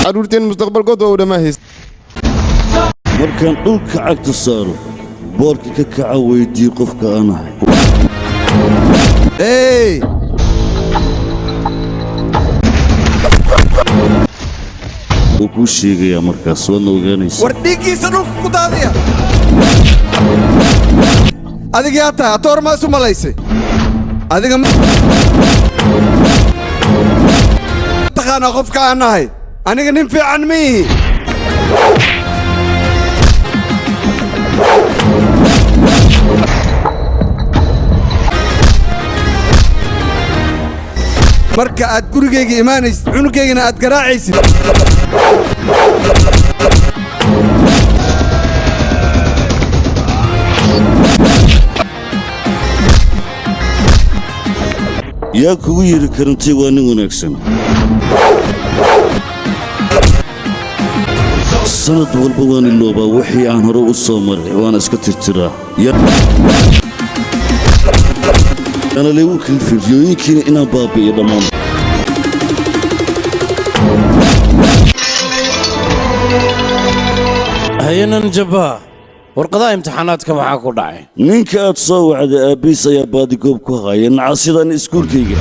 Carruurteen mustaqbalkood waa u dhammaahaysa. Markaan dhulka cagta saaro, boorka ka kaca, weydii qofka aan ahay. Ey! Wuu kuu sheegayaa, markaas waadna ogaanaysaa. War dhiiggiisa dhulka ku daadiya. Adiga yaa tahay? Atoor ma isu malaysay? Adiga ma taqaanaa qofka aan nahay? Aniga nin fiican ma ihi. Marka aad gurigayga imaanaysid, cunugaygana aad garaacaysid. Yaa kugu yidhi karantay waa nin wanaagsan? Sanad walba waan iloobaa wixii aan hore u soo maray, waana iska tirtiraa. Yaana laygu kalifin riyooyinkiina inaan baabi'iyo dhammaan. Hayanan jabaa, warqadaha imtixaanaadka maxaa ku dhacay? Ninka aad soo wacday aabbiis ayaa baadigoob ku haya nacasyadan iskuulkayga.